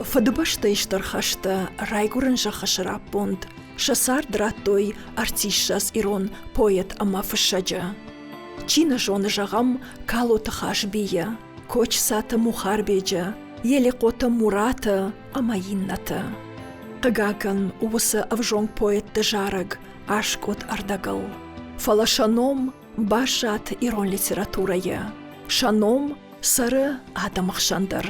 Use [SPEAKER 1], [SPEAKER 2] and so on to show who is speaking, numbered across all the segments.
[SPEAKER 1] Фыдыбӕстӕйы Стыр хӕсты райгуырӕн зӕххы сӕраппонд сӕ цард радтой ӕртиссӕдз ирон поэт ӕмӕ фыссӕджы. Чи нӕ зоны, зӕгъӕм, Калоты Хазбийы, Кочысаты Мухарбеджы, Елехъоты Мураты ӕмӕ иннӕты. Хъыгагӕн, уыцы ӕвзонг поэтты зарӕг аскъуыд ӕрдӕгыл. Фӕлӕ сӕ ном баззад ирон литературӕйы, сӕ ном цӕры адӕмы хсӕн дӕр.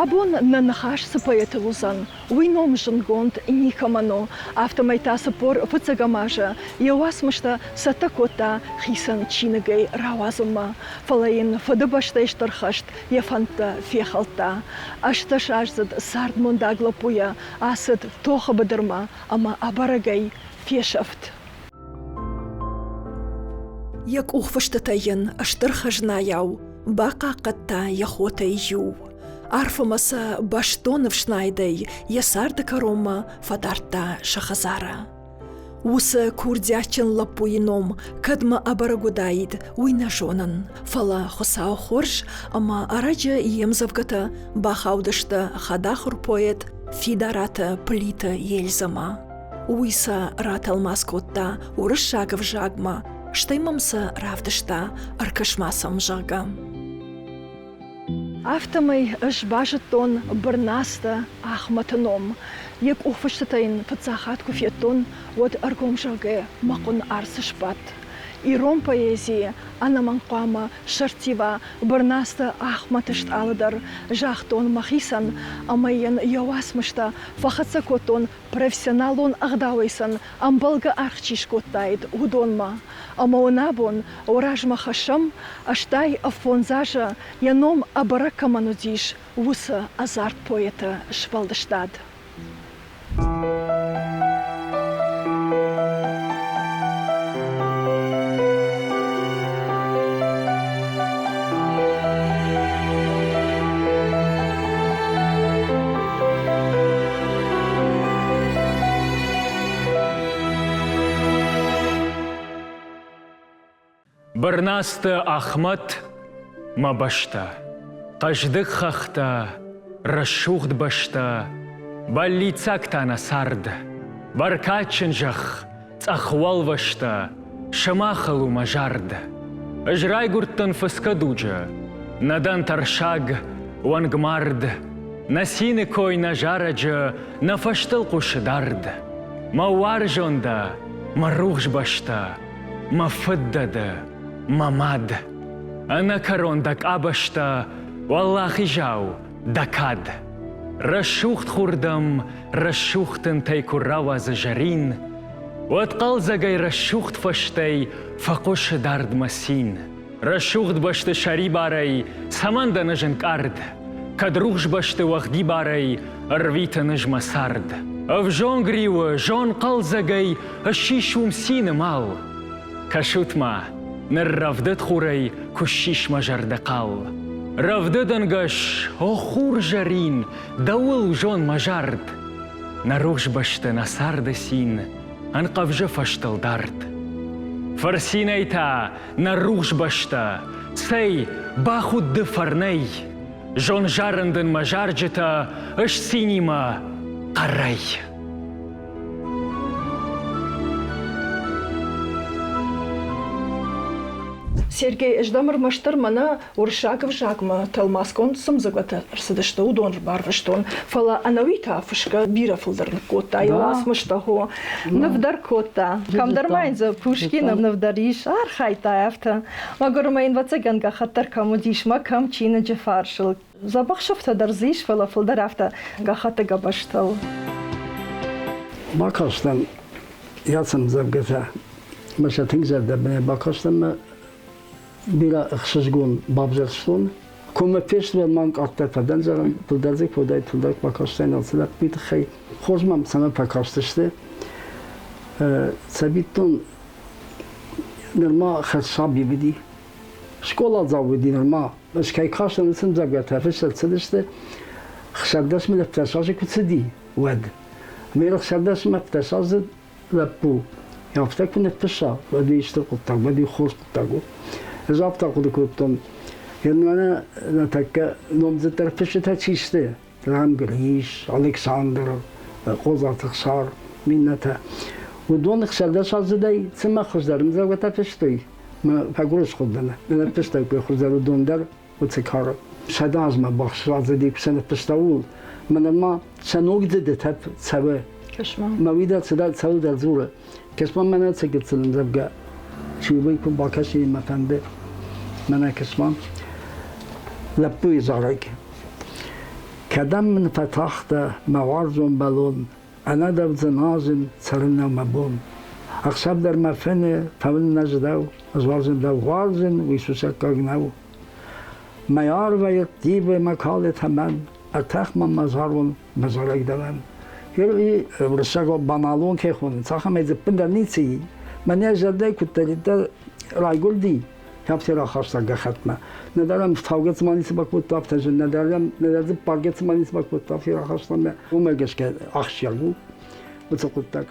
[SPEAKER 1] Абон нӕ ныхас цы поэтыл уыдзӕн, уый ном зындгонд никӕмӕн у. Афтӕмӕй та 45 азы йӕ уацмыстӕ цӕттӕ кодта хицӕн чиныгӕй рауадзынмӕ. Фӕлӕ йын Фыдыбӕстӕйы Стыр хӕст йӕ фӕндтӕ фехӕлдта. Ӕстдӕсаздзыд цардмондаг лӕппуйӕ ацыд тохы быдырмӕ ӕмӕ ӕбӕрӕгӕй фесӕфт. Йӕ къухфыстытӕ йын стыр хӕзнайау бахъахъхъӕдта йӕ хотӕй иу. Арф ӕмӕ сӕ бӕстон ӕфснайдӕй йӕ царды кӕронмӕ фӕдардта сӕ хӕдзары. Уыцы курдиатджын лӕппуйы ном кӕдмӕ ӕбӕрӕг уыдаид, уый нӕ зонын, фӕлӕ Хуыцау хорз ӕмӕ ӕрӕджы йе мдзӕвгӕтӕ бахаудысты хӕдахуыр поэт Фидараты Плиты Ельзӕмӕ. Уый сӕ ратӕлмац кодта уырыссаг ӕвзагмӕ, стӕй мӕм сӕ равдыста, ӕркӕс-ма сӕм, зӕгъгӕ. Афтӕмӕй ӕз базыдтон Бырнацты Ахмӕты ном. Йӕ къухфыстытӕ йын фыццаг хатт куы федтон, уӕд ӕргом зӕгъгӕ мӕ хъуын арц сбадт. Ирон поэзийы ӕнӕмӕнг хъуамӕ сӕрттива Бырнацты Ахмӕты стъалы дӕр, загътон мӕхицӕн ӕмӕ йын йӕ уацмыстӕ фӕхӕццӕ кодтон профессионалон ӕгъдауӕй сын ӕмбӕлгӕ аргъ чи скодтаид, уыдонмӕ. Ӕмӕ уын абон уӕ размӕ хӕссӕм, 85 азы йӕ ном ӕбӕрӕг кӕмӕн уыдис, уыцы ӕдзард поэты сфӕлдыстад.
[SPEAKER 2] Бырнацты Ахмӕт мӕ бӕстӕ, хъӕздыг хӕхтӕ, рӕсугъд бӕстӕ, бӕллиццаг та нӕ цард, бӕркадджын зӕхх, цъӕх уӕлвӕзтӕ, сымахыл у мӕ зард. Ӕз райгуырдтӕн фыцгӕ дуджы, нӕ дӕн тӕрсаг, уӕнгмард, нӕ цины кой нӕ зарӕджы нӕ фӕстыл хъуысы дард. Мӕ уарзон дӕ, мӕ рухс бӕстӕ, мӕ фыд дӕ ды, мӕ мад. Ӕнӕкӕрон дӕ къабӕзтӕ, уӕлахизау дӕ кад. Рӕсугъд хурдӕм рӕсугъд тынтӕй куы рауадзы зӕрин, уӕд хъӕлдзӕгӕй рӕсугъд фӕстӕй фӕхъуысы дардмӕ цин. Рӕсугъд бӕсты сӕрибарӕй цӕмӕн дӕн ӕз ӕнкъард? Кӕд рухс бӕсты уӕгъдибарӕй ӕрвитын ӕз мӕ цард? Ӕвзонг риуы зон хъӕлдзӕгӕй ссис уым цины мал. Кӕсут-ма, ныр рӕвдыд хурӕй куы ссис мӕ зӕрдӕ хъал. Рӕвдыд ӕнгӕс, о хурзӕрин, дӕуыл узон мӕ зард. Нӕ рухс бӕсты нӕ царды цин ӕнхъӕвзы фӕстыл дард. Фырцинӕй та нӕ рухс бӕстӕ, цӕй, бахуд ды фӕрнӕй. Зон зарын дын мӕ зарджытӕ ысцинимӕ хъӕрӕй.
[SPEAKER 1] Сергей, ӕз дӕм ӕрмӕстдӕр мӕнӕ уырыссаг ӕвзагмӕ тӕлмацгонд цы ӕмдзӕвгӕтӕ ӕрцыдысты, уыдон ӕрбарвыстон. Фӕлӕ ӕнӕуи та фысгӕ бирӕ фылдӕр ныккодта. Йӕ уацмыстӕ хо ныв дӕр кодта. Кӕмдӕр ма йын дзы Пушкины ныв дӕр ис. Архайдта афтӕ. Мӕгуыр ӕмӕ йын ӕвӕццӕгӕн гӕххӕтт дӕр кӕм уыдис мӕ кӕм чиныджы фарсыл. Дзӕбӕх сыфтӕ дӕр дзы ис, фӕлӕ фылдӕр афтӕ гӕххӕтты гӕбӕзтыл.
[SPEAKER 3] Бакастӕн йӕ ӕмдзӕвгӕтӕ. Мӕ сӕ тынг зӕрдӕбынӕй бакастӕн мӕ бирӕ ӕхсызгон бавзӕрстон. Коммӕ фестиваль ма ӕнкъарддӕр фӕдӕн, зӕгъӕм, фылдӕр дзы кодӕй фылдӕр бакастӕн алцыдӕр уый тыххӕй. Хорз мӕм цӕмӕн фӕкастысты. Цӕвиттон, нырма хӕрзсаби уыди. Скъоладзау уыди нырма. Ӕз кӕй кастӕн, уыцы ӕмдзӕвгӕтӕ фыст ӕрцыдысты, 16 мин азы куы цыди, уӕд. Ӕмӕ 16 мин азы лӕппу афтӕ куы ныффысса, уӕд уый стыр хъуыддаг, уӕд уый хорз хъуыддаг у. Ӕз афтӕ хъуыды кодтон. Мӕнӕ ныртӕккӕ номдзыддӕр фысджытӕ чи сты, Рам Грис, Александр, Хъодзаты Хсар, иннӕтӕ. Уыдон ӕхсӕрдӕсаздзыдӕй цымӕ хуыздӕр ӕмдзӕвгӕтӕ фыстой? Мӕ фӕгуырысхо дӕн, ныффыстӕггой хуыздӕр уыдон дӕр уыцы кары. 100 азмӕ бахсрадзыди, куы сӕ ныффыста, ууыл. Мӕнӕн ма сӕ ногдзыды тӕпп цӕуы. Мӕ уый дӕр цыдӕр цӕуылдӕр дзуры. Кӕс-ма мӕнӕ цы гыццыл ӕмдзӕвгӕ. Чи уый куы бакӕсын мӕ фӕнды. Мӕнӕ кӕс-ма. Лӕппуйы зарӕг. Кӕдӕм мын фӕтахтӕ мӕ уарзон бӕлон, Ӕнӕ дӕу дзыназын, цӕрын нӕу мӕ бон. Ӕхсӕв дӕр мӕ фыны фӕуын нӕ зыдау, Ӕз уарзын дӕу уарзын, уый сусӕггаг нӕу. Мӕ арвӕй ӕрттивы мӕ калы тӕмӕн, Ӕртӕх мӕм мӕ зарон, мӕ зарӕг дӕуӕн. Герги уырыссагау баналон ке хонынц, ахӕмӕй дзы ӕппындӕр ницы и. Мӕнӕ зӕрдӕй куыддӕриддӕр райгуырди, афтӕ рахаста гӕххӕтмӕ. Нӕдӕр ӕм фтаугӕ цыма ницы бакодта, афтӕ зын, нӕдӕр ӕм нӕдӕр дзы баргӕ цыма ницы бакодта, афтӕ рахаста мӕ. Уымӕ гӕсгӕ ахсджиаг у уыцы хъуыддаг.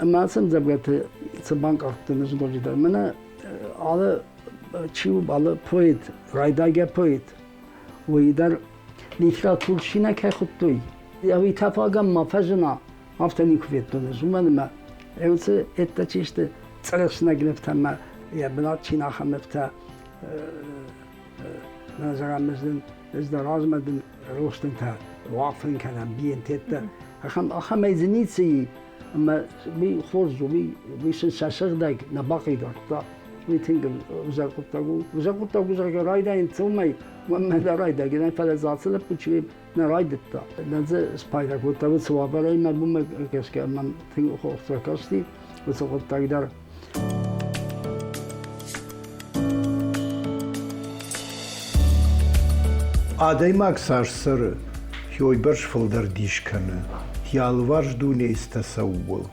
[SPEAKER 3] Ӕмӕ ацы ӕмдзӕвгӕты цы банкъардтон ӕз ноджыдӕр, мӕнӕ алы чи у, алы поэт, райдайгӕ поэт, уый дӕр литературщина кӕй хуыдтой, ӕви тӕфагӕн ма фӕзына, афтӕ никуы федтон ӕз, уымӕн ӕмӕ уыцы ӕддӕ чи сты, цъӕрӕхснӕг нывтӕ ӕмӕ йӕ бынат чи нӕ нывтӕ, мӕ зӕгъӕм, ӕз дын, ӕз дӕ размӕ дын ростынтӕ уафын кӕнӕм биентеттӕ, ахӕм, ахӕмӕй дзы ницы и, ӕмӕ уый хорз у, уый, уый сын сӕ сыгъдӕг нӕ бахъыгдардта. Уый тынг ӕвзӕр хъуыддаг у. Ӕвзӕр хъуыддаг у, зӕгъгӕ, райдайын цӕуылнӕ уӕмӕ дӕ райдайгӕ, фӕлӕ дзы ацы лӕппу чи нӕ райдыдта. Нӕ дзы спайда кодта уыцы уавӕрӕй мӕ уымӕ гӕсгӕ мӕм тынг хорз фӕкасти уыцы хъуыддаг дӕр.
[SPEAKER 4] Адӕймаг цас цӕры, уыйбӕрц фылдӕр дис кӕны, йӕ алыварс дунейы цытӕ цӕуы, ууыл.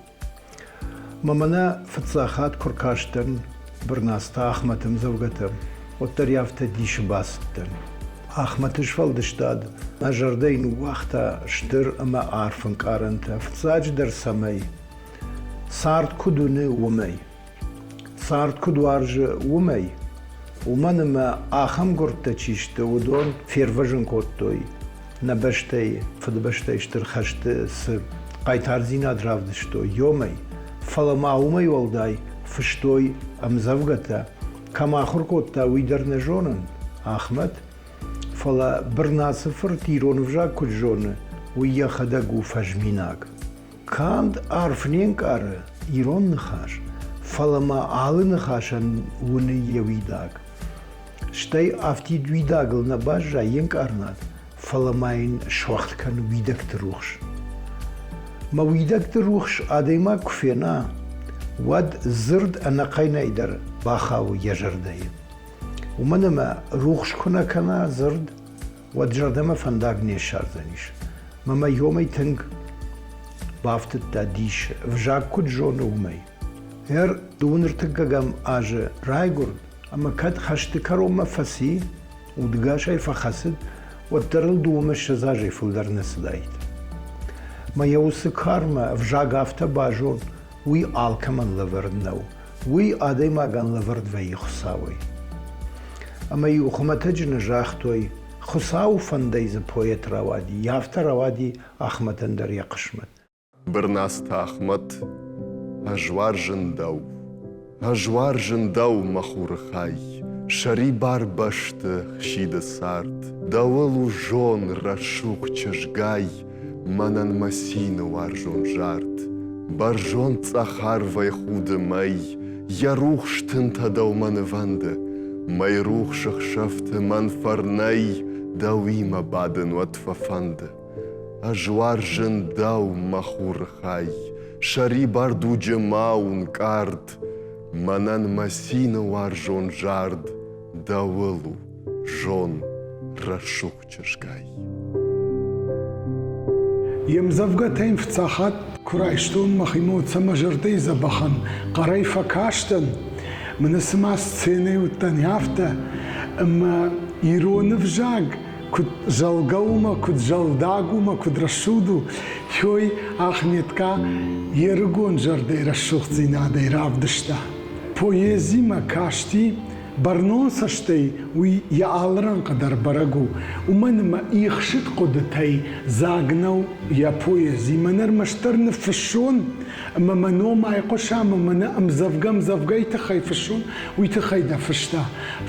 [SPEAKER 4] Мӕ мӕнӕ фыццаг хатт куы ркастӕн Бырнацты Ахмӕты ӕмдзӕвгӕтӕм, уӕддӕр йӕ афтӕ дисы бацыдтӕн. Ахмӕты сфӕлдыстад мӕ зӕрдӕйы ныууагъта стыр ӕмӕ арф ӕнкъарӕнтӕ, фыццаджыдӕр цӕмӕй, цард куыд уыны, уымӕй. Цард куыд уарзы, уымӕй. Уымӕн ӕмӕ ахӕм гуырдтӕ чи сты, уыдон фервӕзын кодтой нӕ бӕстӕйы, Фыдыбӕстӕйы Стыр хӕсты цы хъайтардзинад равдыстой, уымӕй. Фӕлӕ ма уымӕй уӕлдай фыстой ӕмдзӕвгӕтӕ. Кӕм ахуыр кодта, уый дӕр нӕ зонын, Ахмӕт. Фӕлӕ Бырнацы фырт ирон ӕвзаг куыд зоны, уый йӕхӕдӕг у фӕзминаг. Канд арф не нкъары ирон ныхас, фӕлӕ ма алы ныхасӕн уыны йӕ уидаг. Стӕй афтид уидагыл нӕ баззайы йе нкъарынад, фӕлӕ ма йын суӕгъд кӕны уидӕгты рухс. Мӕ уидӕгты рухс адӕймаг куы фена, уӕд дзырд ӕнӕхъӕнӕй дӕр бахауы йӕ зӕрдӕйы. Уымӕн ӕмӕ рухс куы нӕ кӕна дзырд, уӕд зӕрдӕмӕ фӕндаг не ссардзӕнис. Мӕ мӕ йомӕй тынг бафтыдта дисы, ӕвзаг куыд зоны, уымӕй. Ӕр дыууын ӕртыккӕгӕм азы райгуырд ӕмӕ кӕд хӕсты кӕронмӕ фӕци, удгасӕй фӕхӕцыд, уӕддӕр ыл дыууӕмӕ 20 азӕй фылдӕр нӕ цыдаид. Мӕ йӕ уыцы кармӕ ӕвзаг афтӕ базон, уый алкӕмӕн лӕвӕрд нӕу. Уый адӕймагӕн лӕвӕрд вӕййы Хуыцауӕй. Ӕмӕ-иу хуымӕтӕджы нӕ загътой, Хуыцауы фӕндӕй дзы поэт рауади, афтӕ рауади Ахмӕтӕн дӕр йӕ хъысмӕт.
[SPEAKER 5] Бырнацты Ахмӕт, ӕз уарзын дӕу, ӕз уарзын дӕу, мӕ хуры хай, сӕрибар бӕсты хсиды цард. Дӕуыл у зон, рӕсугъд чызгай, мӕнӕн мӕ цины уарзон зард. Бӕрзонд цъӕх арвӕй худы мӕй, йӕ рухс тынтӕ дӕумӕ нывӕнды. Мӕйрухсы хсӕвты мӕн фӕрнӕй дӕуимӕ бадын уӕд фӕфӕнды. Ӕз уарзын дӕу, мӕ хуры хай, сӕрибар дуджы ма у нкъард. Мӕнӕн мӕ цины уарзон зард дӕуыл у, зон, рӕсугъд чызгай.
[SPEAKER 6] Йе мдзӕвгӕтӕ йын фыццаг хатт куы райстон мӕхимӕ, уӕд сӕ мӕ зӕрдӕйы дзӕбӕхӕн хъӕрӕй фӕкастӕн. Мӕнӕ цыма сценӕйы уыдтӕн, афтӕ. Ӕмӕ ирон ӕвзаг куыд зӕлгӕ у мӕ куыд зӕлдаг у мӕ куыд рӕсугъд у, той Ахметка йе рыгон зӕрдӕйы рӕсугъддзинадӕй равдыста. Поэзимӕ касти. Бӕрнон цӕстӕй уый йӕ алы рӕнхъы дӕр бӕрӕг у, уымӕн ӕмӕ ихсыд хъуыдытӕй дзаг нӕу йӕ поэзи. Мӕн ӕрмӕстдӕр ныффыссон ӕмӕ мӕ ном айхъуыса ӕмӕ мӕнӕ ӕмдзӕвгӕ-ӕмдзӕвгӕйы тыххӕй фыссон, уый тыххӕй нӕ фыста.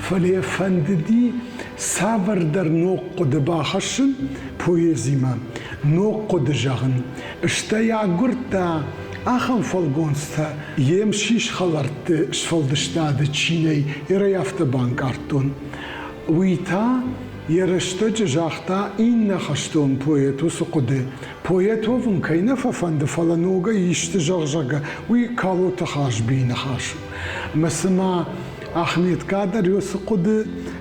[SPEAKER 6] Фӕлӕ йӕ фӕндыди цавӕрдӕр ног хъуыды бахӕссын поэзимӕ, ног хъуыды зӕгъын. Стӕй агуырдта ахӕм фӕлгонцтӕ, йе мсис хӕлӕртты сфӕлдыстады чи нӕй, ерӕй афтӕ банкъардтон. Уый та йӕ рӕстӕджы загъта иннӕ хӕстон поэт уыцы хъуыды. Поэт уӕвын кӕй нӕ фӕфӕнды, фӕлӕ ногӕй исты зӕгъ, уый Калоты Хазбийы ныхас у. Ӕмӕ цыма Ахметка дӕр уыцы хъуыды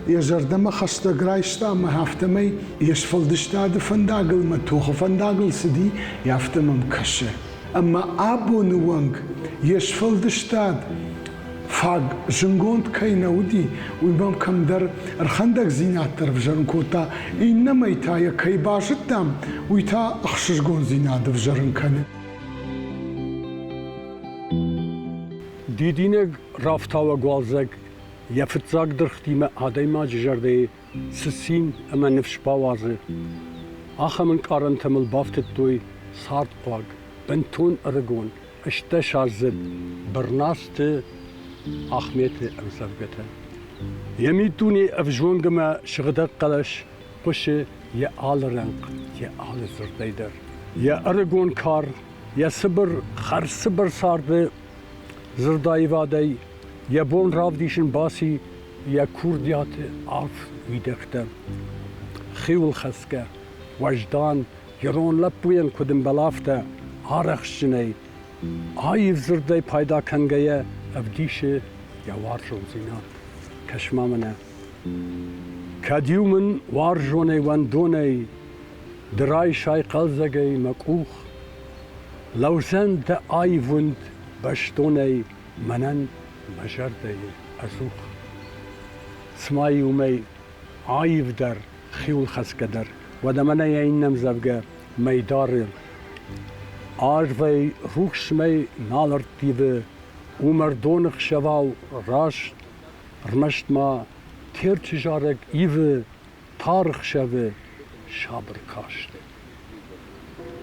[SPEAKER 6] йӕ зӕрдӕмӕ хӕстӕг райста ӕмӕ афтӕмӕй йе сфӕлдыстады фӕндагыл мӕ тохы фӕндагыл цыди, афтӕ мӕм кӕсы. Ӕмӕ абоны онг йе сфӕлдыстад фаг зынгонд кӕй нӕ уыди, уый мӕм кӕмдӕр ӕрхӕндӕгдзинад дӕр ӕвзӕрын кодта, иннӕмӕй та йӕ кӕй базыдтам, уый та ӕхсызгондзинад ӕвзӕрын кӕны.
[SPEAKER 7] Дидинӕг рафтауӕг уалдзӕг йӕ фыццаг дыргътимӕ адӕймаджы зӕрдӕйы цы цин ӕмӕ ныфс бауадзы, ахӕм ӕнкъарӕнтӕ мыл бафтыдтой цардхъуаг, бынтон ӕрыгон, ӕстдӕсаздзыд Бырнацты Ахметы ӕмдзӕвгӕтӕ. Йӕ миддуне ӕвзонг ӕмӕ сыгъдӕг хъӕлӕс хъуысы йӕ алы рӕнхъ, йӕ алы дзырдӕй дӕр. Йӕ ӕрыгон кар, йӕ цыбыр, хӕрзцыбыр царды дзырдаивадӕй йӕ бон равдисын баци йӕ курдиаты арф уидӕгтӕ. Хиуылхӕцгӕ, уӕздан, ирон лӕппуйӕн куыд ӕмбӕлы, афтӕ арӕхстджынӕй, аив дзырдӕй пайда кӕнгӕйӕ ӕвдисы йӕ уарзондзинад. Кӕс-ма мӕнӕ. Кӕд-иу мын уарзонӕй уӕндонӕй ды райсай хъӕлдзӕгӕй мӕ къух, лӕудзӕн дӕ аив уынд бӕстонӕй мӕнӕн мӕ зӕрдӕйы ӕдзух. Цыма иумӕ аивдӕр, хиуылхӕцгӕдӕр, уӕдӕ мӕнӕ йӕ иннӕ ӕмдзӕвгӕ Мӕйдары. Арвӕй рухсмӕ нал ӕрттивы, у мӕрдоны хсӕвау раст, ӕрмӕст ма Терчы зарӕг ивы тар ӕхсӕвы сабыр каст.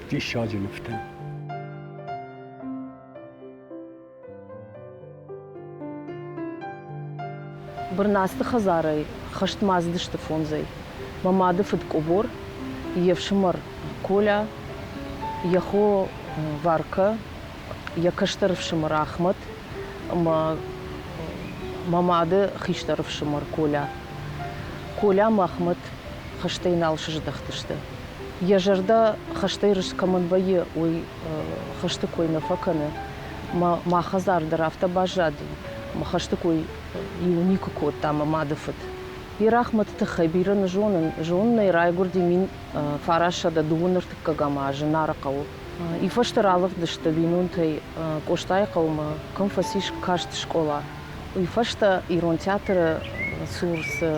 [SPEAKER 7] Диссаджы нывтӕ.
[SPEAKER 8] Бырнацты хӕдзарӕй хӕстмӕ ацыдысты фондзӕй. Мӕ мады фыд Къобор, йе фсымӕр Коля, йӕ хо Варка, йӕ кӕстӕр ӕфсымӕр Ахмӕт ӕмӕ мӕ мады хистӕр ӕфсымӕр Коля. Коля ӕмӕ Ахмӕт хӕстӕй нал сыздӕхтысты. Йӕ зӕрдӕ хӕстӕй рыст кӕмӕн вӕййы, уый хӕсты кой нӕ фӕкӕны. Мӕ, мӕ хӕдзар дӕр афтӕ баззади, мӕ хӕсты кой иу никуы кодта мӕ мады фыд. Йе рахмӕты тыххӕй бирӕ нӕ зонын. Зонын ӕй, райгуырди 1902 ӕртыккӕгӕм азы Нары хъӕуы. И фӕстӕ ралыгъдысты бинонтӕй Къостайы хъӕумӕ, кӕм фӕцис каст скъола. Уый фӕстӕ Ирон театры цур цы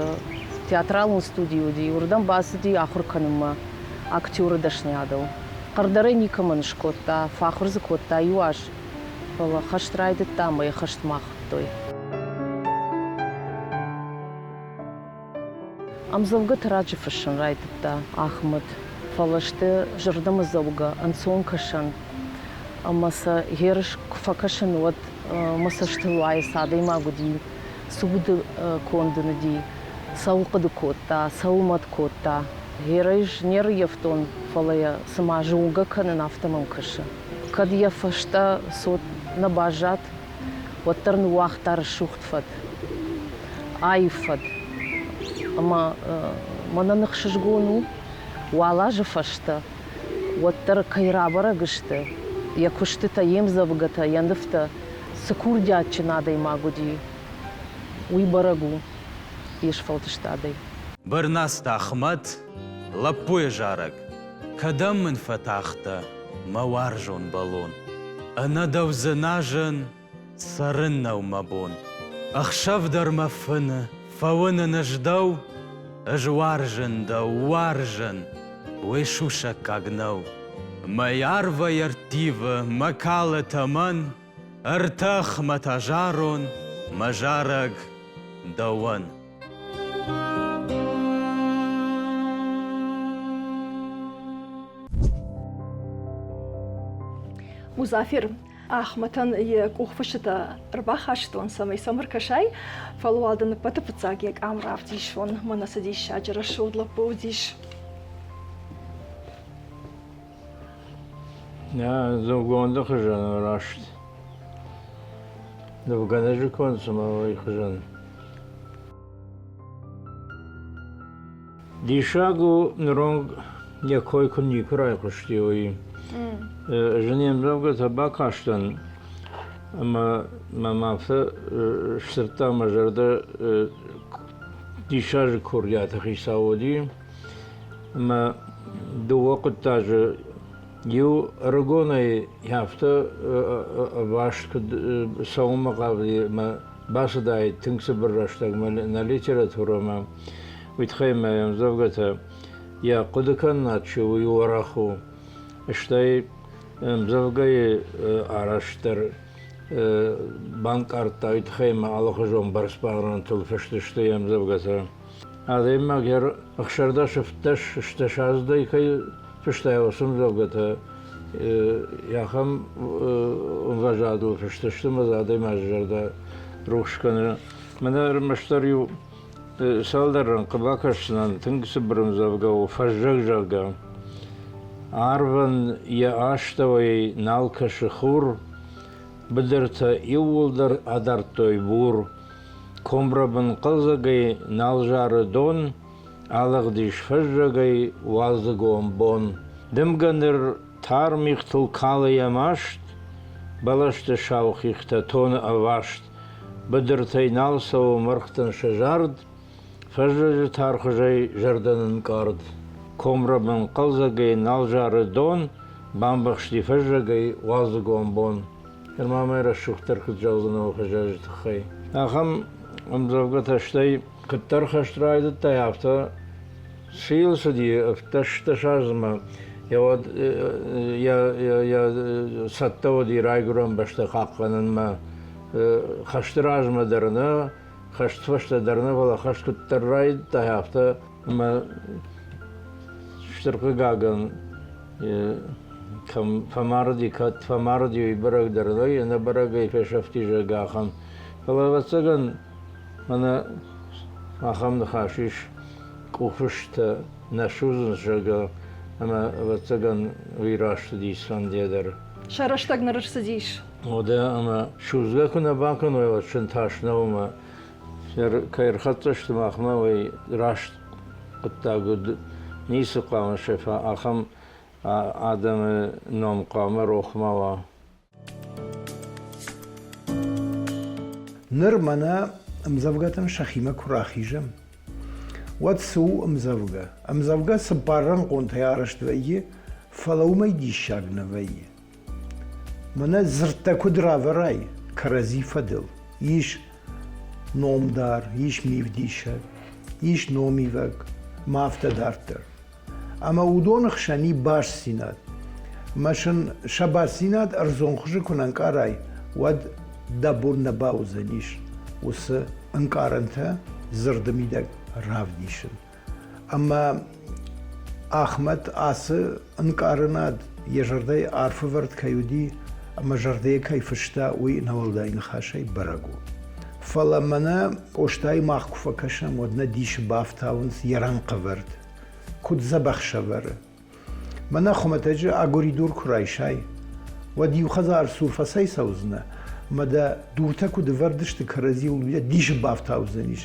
[SPEAKER 8] театралон студи уыди, уырдӕм бацыди ахуыр кӕнынмӕ актеры дӕсныйадыл. Хъӕрдӕрӕй никӕмӕн скодта, фӕахуыр дзы кодта иу аз, фӕлӕ хӕст райдыдта ӕмӕ йӕ хӕстмӕ ахуыдтой. Ӕмдзӕвгӕты раджы фыссын райдыдта Ахмӕт, фӕлӕ сты зӕрдӕмӕдзӕугӕ, ӕнцонкӕсӕн ӕмӕ сӕ ерыс куы фӕкӕсын, уӕд мӕ цӕстыл уайы, цы адӕймаг уыди, цы уды конд ын уыди, цӕуыл хъуыды кодта, цӕуыл мӕт кодта. Ерӕй не рыййӕфтон, фӕлӕ йӕ цыма зонгӕ кӕнын, афтӕ мӕм кӕсы. Кӕд йӕ фӕстӕ цот нӕ баззад, уӕддӕр ныууагъта рӕсугъд фӕд, аив фӕд. Ӕмӕ мӕнӕн ӕхсызгон у, уал азы фӕстӕ уӕддӕр кӕй рабӕрӕг сты йӕ куыстытӕ, йе мдзӕвгӕтӕ, йӕ нывтӕ, цы курдиатджын адӕймаг уыди, уый бӕрӕг у йе сфӕлдыстадӕй.
[SPEAKER 9] Бырнацты Ахмӕт, лӕппуйы зарӕг, Кӕдӕм мын фӕтахтӕ, мӕ уарзон бӕлон? Ӕнӕ дӕу дзыназын, цӕрын нӕу мӕ бон. Ӕхсӕв дӕр мӕ фыны, фӕуынын ӕз дӕу, Ӕз уарзын дӕу, уарзын, уый сусӕггаг нӕу. Мӕй арвӕй ӕрттивы, мӕ калы тӕмӕн, Ӕртӕх мӕ та зарон, мӕ зарӕг. дӕуӕн.
[SPEAKER 1] Музафер, Ахмӕтӕн йӕ къухфыстытӕ ӕрбахастон, цӕмӕй сӕм ӕркӕсай, фӕлӕ уал дын ӕппӕты фыццаг йӕ къам равдисон, мӕнӕ цы диссаджы рӕсугъд лӕппу уыдис.
[SPEAKER 10] Нӕ, нывгонды хуызӕн раст. Нывгӕнӕджы конд цыма уый хуызӕн. Диссаг у, ныронг йӕ кой куы никуы райхъуысти, уый. Ӕз ын йе мдзӕвгӕтӕ бакастӕн, ӕмӕ мӕм афтӕ сдзырдта мӕ зӕрдӕ, диссаджы курдиаты хицау уыди. Ӕмӕ дыууӕ хъуыддаджы иу ӕрыгонӕй афтӕ ӕваст куыд цӕуынмӕ хъавыди ӕмӕ бацыдаид тынг цыбыр рӕстӕгмӕ нӕ литературӕмӕ, уый тыххӕй мӕ ӕмдзӕвгӕтӕ йӕ хъуыдыкӕнынад чи у, уый уӕрӕх у. Стӕй ӕмдзӕвгӕйы арӕзт дӕр банкъардта, уый тыххӕй мӕ алыхуызон бӕрцбарӕнтыл фыст сты йе ӕмдзӕвгӕтӕ. Адӕймаг йӕ 16 15 стӕсаздӕй кӕй фыста, уыцы ӕмдзӕвгӕтӕ ахӕм ӕмвӕзадыл фыст сты, ӕмӕ дзы адӕймаджы зӕрдӕ рухс кӕны. Мӕнӕ ӕрмӕстдӕр иу цалдӕр рӕнхъы бакӕсдзынӕн, тынг цыбыр ӕмдзӕвгӕ у, фӕззӕг, зӕгъгӕ. Арвӕн йӕ астӕуӕй нал кӕсы хур, быдыртӕ иууылдӕр адардтой бур. Комрӕбын хъӕлдзӕгӕй нал зары дон, алыгъдис фӕззӕгӕй уалдзыгон бон. Дымгӕ ныр тар мигътыл калы йӕ маст, бӕлӕсты сау хихтӕ тоны ӕваст, быдыртӕй нал цӕуы мӕргътӕн сӕ зард, фӕззӕджы тархуызӕй зӕрдӕ нынкъард. Комрӕбын хъӕлдзӕгӕй нал зары дон, бамбӕхсти фӕззӕгӕй уалдзыгон бон. Нырма мӕ рӕсугъддӕр куыд зӕгъдзынӕ фӕззӕджы тыххӕй. Ахӕм ӕмдзӕвгӕтӕ стӕй куыддӕр хӕст райдыдтай, афтӕ цы йыл цыди ӕвддӕс азмӕ, йӕ уӕд йӕ цӕттӕ уыди райгуырӕн бӕстӕ хъахъхъӕнынмӕ. Хӕсты размӕ дӕр нӕ, хӕст фӕстӕ дӕр нӕ, фӕлӕ хӕст куыддӕр райдыдтай, афтӕ ӕмӕ стыр хъыгагӕн, кӕм фӕмарди, кӕд фӕмарди, уый бӕрӕг дӕр нӕй, ӕнӕбӕрӕгӕй фесӕфти, зӕгъгӕ, ахӕм. Фӕлӕ, ӕвӕццӕгӕн, мӕнӕ ахӕм ныхас ис, къухфыстӕ нӕ судзынц, зӕгъгӕ, ӕмӕ, ӕвӕццӕгӕн, уый раст уыди Сандйӕ дӕр.
[SPEAKER 1] Сӕ рӕстӕг ныр ӕрцыдис.
[SPEAKER 10] Уӕдӕ ӕмӕ судзгӕ куы нӕ бакӕной, уӕд сын тас нӕу ӕмӕ кӕй ӕрхӕццӕ сты махмӕ, уый раст хъуыддаг уыд. Ницы хъуамӕ сӕфа, ахӕм адӕмы ном хъуамӕ рох ма уа.
[SPEAKER 4] Ныр мӕнӕ ӕмдзӕвгӕтӕн сӕхимӕ куы рахизӕм, уӕд цы у ӕмдзӕвгӕ? Ӕмдзӕвгӕ цыппаррӕнхъонтӕй арӕзт вӕййы, фӕлӕ уымӕй диссаг нӕ вӕййы. Мӕнӕ дзырдтӕ куыд равӕрай кӕрӕдзи фӕдыл, ис номдар, ис мивдисӕг, ис номивӕг, ма афтӕ дарддӕр. Ӕмӕ уыдоны хсӕн и бастдзинад. Мӕ сын сӕ бастдзинад ӕрдзон хуызы куы нӕ ӕнкъарай, уӕд дӕ бон нӕ бауыдзӕнис уыцы ӕнкъарӕнтӕ дзырды мидӕг равдисын. Ӕмӕ Ахмӕт ацы ӕнкъарынад йӕ зӕрдӕйы арф ӕвӕрд кӕй уыди ӕмӕ зӕрдӕйы кӕй фыста, уый ӕнӕуӕлдай ныхасӕй бӕрӕг у. Фӕлӕ мӕнӕ Къостайы мах куы фӕкӕсӕм, уӕд нӕ дисы бафтауынц йӕ рӕнхъӕвӕрд, куыд дзӕбӕх сӕвӕры. Мӕнӕ хуымӕтӕджы агуыридур куы райсай, уӕд иу хӕдзар цур фӕцӕйцӕудзынӕ, ӕмӕ дӕ дуртӕ куыд ӕвӕрд сты кӕрӕдзиуыл, уый дисы бафтаудзӕнис.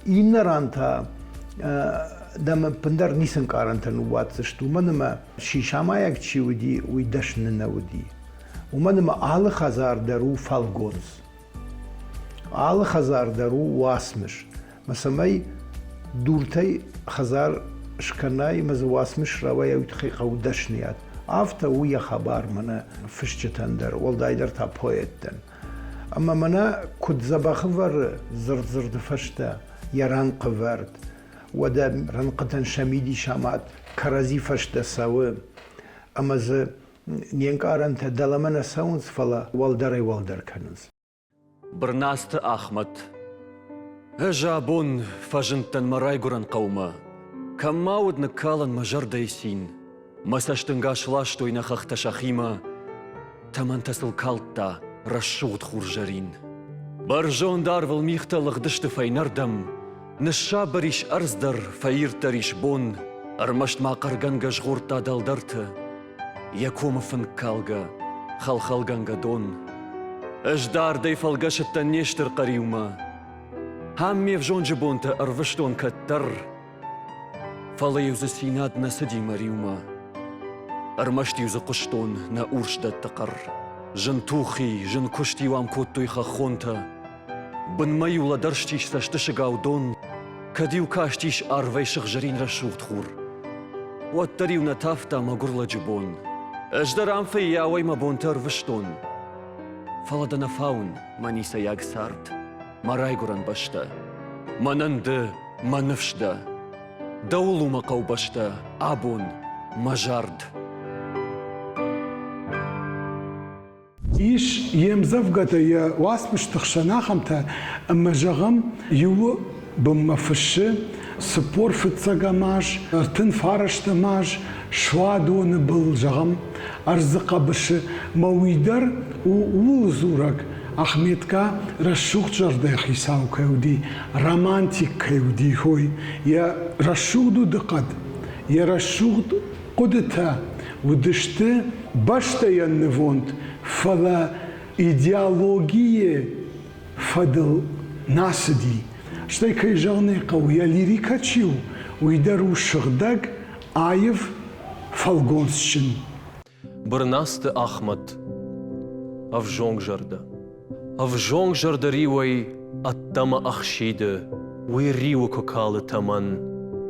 [SPEAKER 4] Иннӕ ран та дӕм ӕппындӕр ницы ӕнкъарӕнтӕ ныууадздзысты, уымӕн ӕмӕ сисамайӕг чи уыди, уый дӕсны нӕ уыди. Уымӕн ӕмӕ алы хӕдзар дӕр у фӕлгонц. Алы хӕдзар дӕр у уацмыс. Мӕ цӕмӕй дуртӕй хӕдзар скӕнай ӕмӕ дзы уацмыс рауайа, уый тыххӕй хъӕуы дӕсныйад. Афтӕ у йӕ хабар мӕнӕ фысджытӕн дӕр, уӕлдайдӕр та поэттӕн. Ӕмӕ мӕнӕ куыд дзӕбӕх ӕвӕры дзырд дзырды фӕстӕ йӕ рӕнхъӕвӕрд, уӕдӕ рӕнхъытӕн сӕ мидисамад кӕрӕдзи фӕстӕ цӕуы, ӕмӕ дзы не нкъарӕнтӕ дӕлӕмӕ нӕ цӕуынц, фӕлӕ уӕлдӕрӕй-уӕлдӕр кӕнынц.
[SPEAKER 11] Бырнацты Ахмӕт. Ӕз абон фӕзындтӕн мӕ райгуырӕн хъӕумӕ. Кӕм ма уыд ныккалӕн мӕ зӕрдӕйы цин. Мӕ цӕстӕнгас ластой нӕ хӕхтӕ сӕхимӕ, Тӕмӕнтӕ сыл калдта рӕсугъд хурзӕрин. Бӕрзонд арвыл мигътӕ лыгъдысты фӕйнӕрдӕм, Ныссабыр ис ӕрдз дӕр, фӕирддӕр ис бон, Ӕрмӕст ма хъӕргӕнгӕ згъордта дӕлдӕрты, Йӕ комы фынк калгӕ, хӕлхӕлгӕнгӕ дон. Ӕз дардӕй фӕлгӕсыдтӕн не стыр Хъӕриумӕ. Ам ме взонджы бонтӕ ӕрвыстон кӕддӕр, Фӕлӕ-иу дзы цинад нӕ цыди мӕ риумӕ. Ӕрмӕст-иу дзы хъуыстон нӕ урс дӕтты хъӕр. Зын тухи, зын куыст-иу ам кодтой хӕххонтӕ. Бынмӕ-иу лӕдӕрстис цӕстысыгау дон, кӕд-иу кастис арвӕй сыгъзӕрин рӕсугъд хур. Уӕддӕр-иу нӕ тавта мӕгуыр лӕджы бон. Ӕз дӕр ам фыййауӕй мӕ бонтӕ ӕрвыстон. Фӕлӕ дӕ нӕ фауын, мӕ ницӕйаг цард, мӕ райгуырӕн бӕстӕ. Мӕнӕн ды мӕ ныфс дӕ. Дӕуыл у мӕ хъӕубӕстӕ абон мӕ зард.
[SPEAKER 6] Ис йе мдзӕвгӕтӕ йӕ уацмысты хсӕн ахӕмтӕ, ӕмӕ, зӕгъӕм, иуы бынмӕ фыссы 40 фыццӕгӕм аз, 39 аз, суадоны был, зӕгъӕм, ӕрдзы хъӕбысы, мӕ уый дӕр у ууыл дзурӕг, Ахметка рӕсугъд зӕрдӕйы хицау кӕй уыди, романтик кӕй уыди, хой. Йӕ рӕсугъд удыхъӕд, йӕ рӕсугъд хъуыдытӕ уыдысты бӕстӕйӕн нывонд, фӕлӕ идеологийы фӕдыл нӕ цыди. Стӕй, кӕй зӕгъын ӕй хъӕуы, йӕ лирикӕ чи у, уый дӕр у сыгъдӕг, аив, фӕлгонцджын.
[SPEAKER 12] Бырнацты Ахмӕт. Ӕвзонг зӕрдӕ. Ӕвзонг зӕрдӕ риуӕй ӕддӕмӕ ӕхсиды, уый риуы куы калы тӕмӕн.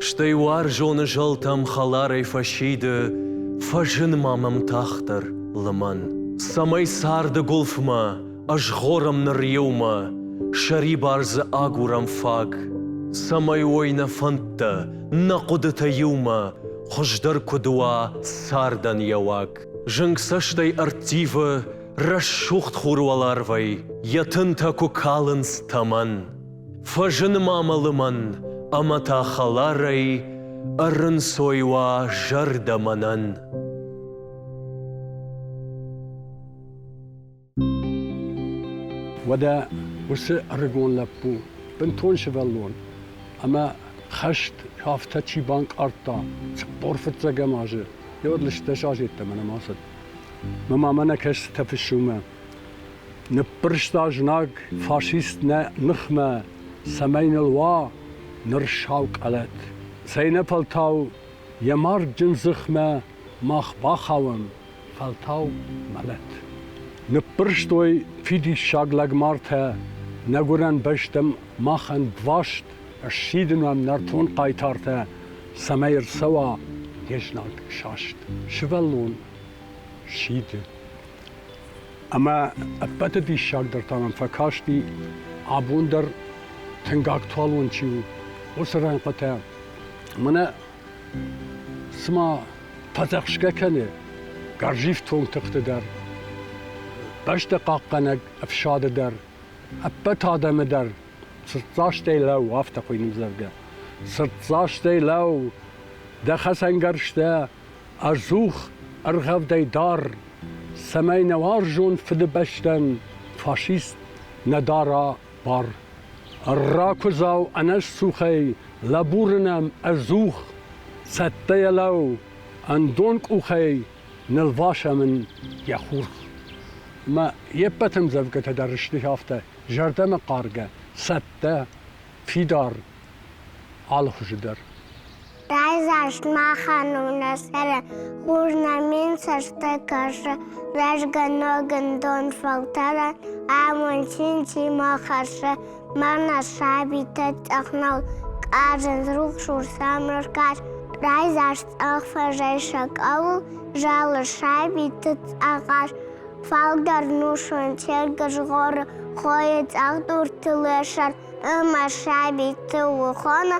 [SPEAKER 12] Стӕй уарзоны зӕлтӕм хӕларӕй фӕсиды, фӕзын ма мӕм тагъддӕр, лымӕн. Цӕмӕй царды гуылфмӕ ӕзгъорӕм ныр иумӕ, сӕрибар дзы агурӕм фаг. Цӕмӕй уой нӕ фӕндтӕ, нӕ хъуыдытӕ иумӕ, хуыздӕр куыд уа цардӕн йӕ уаг. Зынг цӕстӕй ӕрттивы рӕсугъд хур уӕларвӕй, йӕ тынтӕ куы калынц тӕмӕн. Фӕзын ма мӕ лымӕн, ӕмӕ та хӕларӕй ӕрынцой уа зӕрдӕ мӕнӕн.
[SPEAKER 7] Уӕдӕ уыцы ӕрыгон лӕппу бынтон сывӕллон ӕмӕ хӕст афтӕ чи банкъардта 40 фыццӕгӕм азы, йӕ лыстӕс аз йеддӕмӕ нӕма цыд. Мӕ мамӕ нӕ кӕстытӕ фыссумӕ. Ныббырста знаг фашист нӕ ныхмӕ, цӕмӕй ныл уа ныр сау къӕлӕт. Цӕйнӕфӕлтау йӕ мӕрдджын дзыхмӕ мах бахауӕм, фӕлтау мӕлӕт. Ныббырстой фидиссаг лӕгмартӕ нӕ гуырӕн бӕстӕм махӕн васт ссидынӕн нӕртон хъайтартӕ, цӕмӕй ӕрцӕуа не знаг саст. Сывӕллон сиды. Ӕмӕ ӕппӕты диссагдӕр та мӕм фӕкасти, абон дӕр тынг актуалон чи у, уыцы рӕнхъытӕ. Мӕнӕ цыма фӕдзӕхсгӕ кӕны гӕрзифтонг тыхты дӕр, бӕстӕ хъахъхъӕнӕг ӕфсады дӕр, ӕппӕт адӕмы дӕр цырддзастӕй лӕуу, афтӕ хуыйны ӕмдзӕвгӕ. Цырддзастӕй лӕуу, дӕ хӕцӕнгӕрзтӕ ӕдзух ӕргъӕвдӕй дар, цӕмӕй нӕ уарзон Фыдыбӕстӕн фашист нӕ дара бар. Ӕрра куыдзау ӕнӕсцухӕй лӕбурынӕм ӕдзух, цӕттӕйӕ лӕуу, ӕндон къухӕй нылвасӕм ын йӕ хурх. Мӕ йе ппӕт ӕмдзӕвгӕтӕ дӕр сты афтӕ зӕрдӕмӕ хъаргӕ, цӕттӕ, фидар, алы хуызы дӕр.
[SPEAKER 13] Райдзаст махӕн у нӕ сӕры, хур нӕ мин цӕстӕй кӕсы, рӕзгӕ ног ӕндон фӕлтӕрӕн, амонд цин ма хӕссы, мӕнӕ сабитӕ цъӕх нӕу, къазынц рухс урс ӕмыркас, райдзаст цъӕх фӕзӕй сӕ кӕуыл, зӕлы сабиты цъӕхас, фалдӕр нусон черг згъоры, хойы цъӕх дурты лӕсӕр, ӕмӕ сабиты ухоны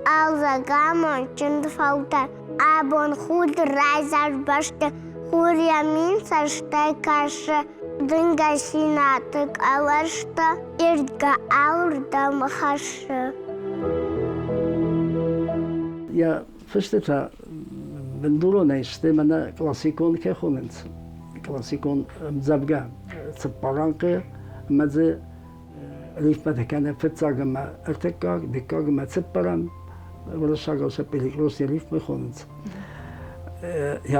[SPEAKER 13] хъӕлдзӕг амондджын фӕлтӕр. Абон худ райдзаст бӕсты хур йӕ мин цӕстӕй кӕсы. Дымгӕ синаты къӕлӕстӕ ирдгӕ алырдӕм хӕссы.
[SPEAKER 3] Йӕ фыстытӕ бындуронӕй сты мӕнӕ классикон кӕй хонынц, классикон ӕмдзӕвгӕ цыппаррӕнхъы ӕмӕ дзы рифмӕтӕ кӕнӕ фыццаг ӕмӕ ӕртыккаг, дыккаг ӕмӕ цыппӕрӕм, уырыссагау сӕ перекрестные рифмы хонынц.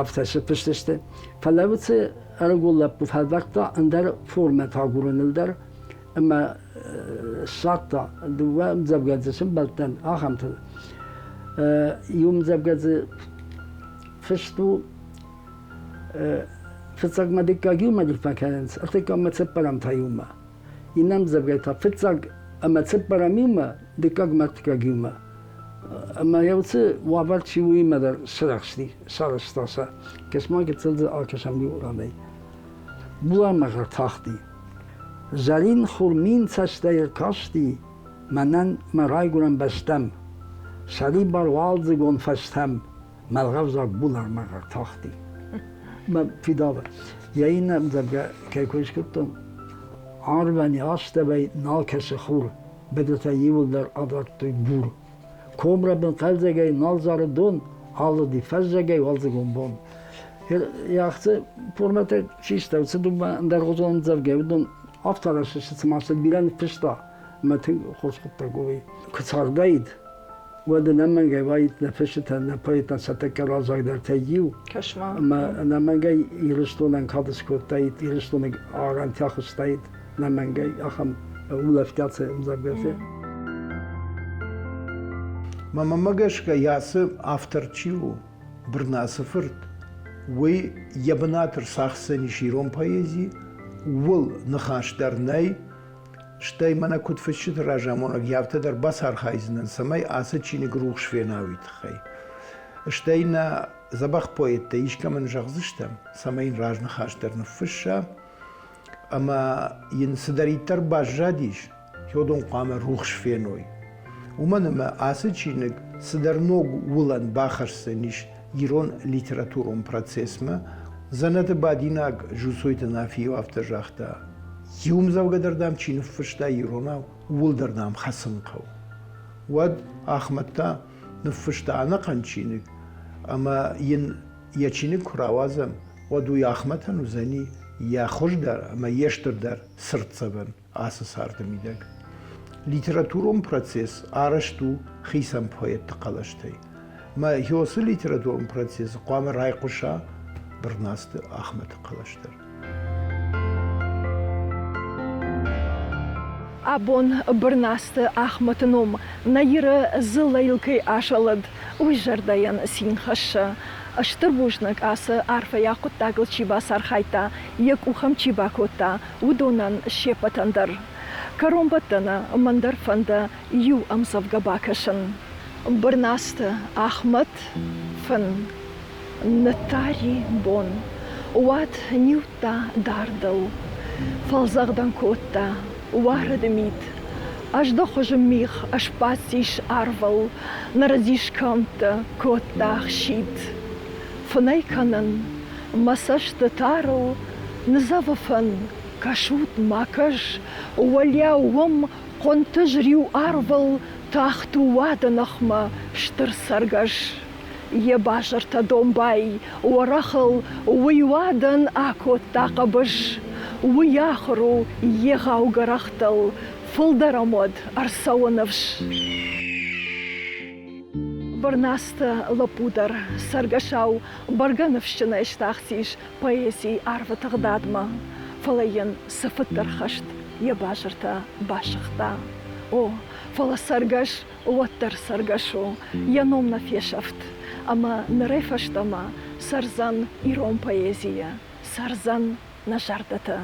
[SPEAKER 3] Афтӕ сыфыст сты. Фӕлӕ уыцы ӕрыгон лӕппу фӕлвӕрдта ӕндӕр формӕтӕ агурыныл дӕр ӕмӕ ссардта дыууӕ ӕмдзӕвгӕ дзы сымбӕлдтӕн ахӕмтыл. Иу ӕмдзӕвгӕ дзы фыст у фыццагмӕ дыккаг иумӕ рифмӕ кӕнынц, ӕртыккагмӕ цыппӕрӕм та иумӕ. Иннӕ ӕмдзӕвгӕ та фыццаг ӕмӕ цыппӕрӕм иумӕ, дыккаг ӕмӕ ӕртыккаг иумӕ. Ӕмӕ йӕ уыцы уавӕр чи уыимӕ дӕр сырӕхсти, сарӕзта сӕ. Кӕс-ма гыццыл дзы акӕсӕм иу ранӕй. Булӕмӕгъ ӕртахти. Зӕрин хур мин цӕстӕй ӕркасти мӕнӕн мӕ райгуырӕн бӕстӕм. Сӕрибар уалдзыгон фӕзтӕм мӕлгъӕвзаг булӕрмӕгъ ӕртахти. Мӕ фидауы. Йӕ иннӕ ӕмдзӕвгӕ кӕй кой скодтон, арвӕн йӕ астӕуӕй нал кӕсы хур, быдыртӕ иууылдӕр адардтой бур. Комрӕбын хъӕлдзӕгӕй нал зары дон, алыди фӕззӕгӕй уалдзыгон бон. Йӕхцы формӕтӕ систӕ, цы дыууӕ ӕндӕргъуызон ӕмдзӕвгӕ, уыдон афтӕ арӕзт цыма сӕ бирӕ ныффыста ӕмӕ тынг хорз хъуыддаг у уый. Куы цардаид, уӕд ӕнӕмӕнгӕй уаид нӕ фысджытӕ, нӕ поэттӕн сӕ тӕккӕ раззагдӕртӕй иу.
[SPEAKER 1] Кӕс-ма.
[SPEAKER 3] Ӕмӕ ӕнӕмӕнгӕй Ирыстонӕн кад скодтаид, Ирыстоны арӕнтӕ хызтаид ӕнӕмӕнгӕй ахӕм улӕфгӕ ӕмдзӕвгӕтӕ.
[SPEAKER 4] Мӕнмӕ гӕсгӕ, ацы автор чи у, Бырнацы фырт, уый йӕ бынат ӕрцахсдзӕнис ирон поэзи, ууыл ныхас дӕр нӕй, Стӕй мӕнӕ куыд фысджыты разамонӕг, афтӕ дӕр бацархайдзынӕн, цӕмӕй ацы чиныг рухс фена уый тыххӕй. Стӕй нӕ дзӕбӕх поэттӕ искӕмӕн зӕгъдзыстӕм, цӕмӕй йын разныхас дӕр ныффысса, ӕмӕ йын цыдӕриддӕр баззадис, уыдон хъуамӕ рухс феной. Уымӕн ӕмӕ ацы чиныг цыдӕр ног уылӕн бахӕсдзӕнис ирон литературон процессмӕ. Дзӕнӕты бадинаг Джусойты Нафи афтӕ загъта: иу ӕмдзӕвгӕ дӕр, дам, чи ныффыста иронау, ууыл дӕр, дам, хӕцын хъӕуы. Уӕд Ахмӕт та ныффыста ӕнӕхъӕн чиныг, ӕмӕ йын йӕ чиныг куы рауадзӕм, уӕд уый Ахмӕтӕн уыдзӕни йӕ хуыздӕр ӕмӕ йе стырдӕр цыртдзӕвӕн ацы царды мидӕг. Литературон процесс арӕзт у хицӕн поэтты хъӕлӕстӕй. Мӕ Гёсы литературон процессы хъуамӕ райхъуыса Бырнацты Ахмӕты хъӕлӕс дӕр.
[SPEAKER 1] Абон Бырнацты Ахмӕты ном нӕ Иры дзыллӕйыл кӕй азӕлыд, уый зӕрдӕйӕн цин хӕссы. Стыр бузныг ацы арфӕйаг хъуыддагыл чи бацархайдта, йӕ къух ӕм чи бакодта, уыдонӕн се ппӕтӕн дӕр. Кӕронбӕттӕны мӕн дӕр фӕнды иу ӕмдзӕвгӕ бакӕсын. Бырнацты Ахмӕт фын ныттари бон. Уӕд ниудта дардыл, фӕлдзӕгъдӕн кодта, уарыд мит. Ӕздӕхуызы мигъ ӕсбадтис арвыл, нырыдис кӕмтты, кодта хсид. Фынӕй кӕнын, мӕ цӕсты тарыл ныдзӕвы фын, кӕсут ма кӕс, уӕлиау уым хъуынтыз риу арвыл тахт уады ныхмӕ стыр цӕргӕс. Йӕ базыртӕ домбай уӕрӕхыл уый уадӕн акодта хъӕбыс. Уый ахуыр у егъау гӕрӕхтыл, фылдӕр ӕм уӕд ӕрцӕуы ныфс. Бырнацты лӕппу дӕр цӕргӕсау бӕргӕ ныфсджынӕй стахтис поэзийы арвы тыгъдадмӕ, фӕлӕ йын цыфыддӕр хӕст йӕ базыртӕ басыгъта. О, фӕлӕ цӕргӕс уӕддӕр цӕргӕс у, йӕ ном нӕ фесӕфт, ӕмӕ нырӕй фӕстӕмӕ цӕрдзӕн ирон поэзийы, цӕрдзӕн нӕ зӕрдӕты.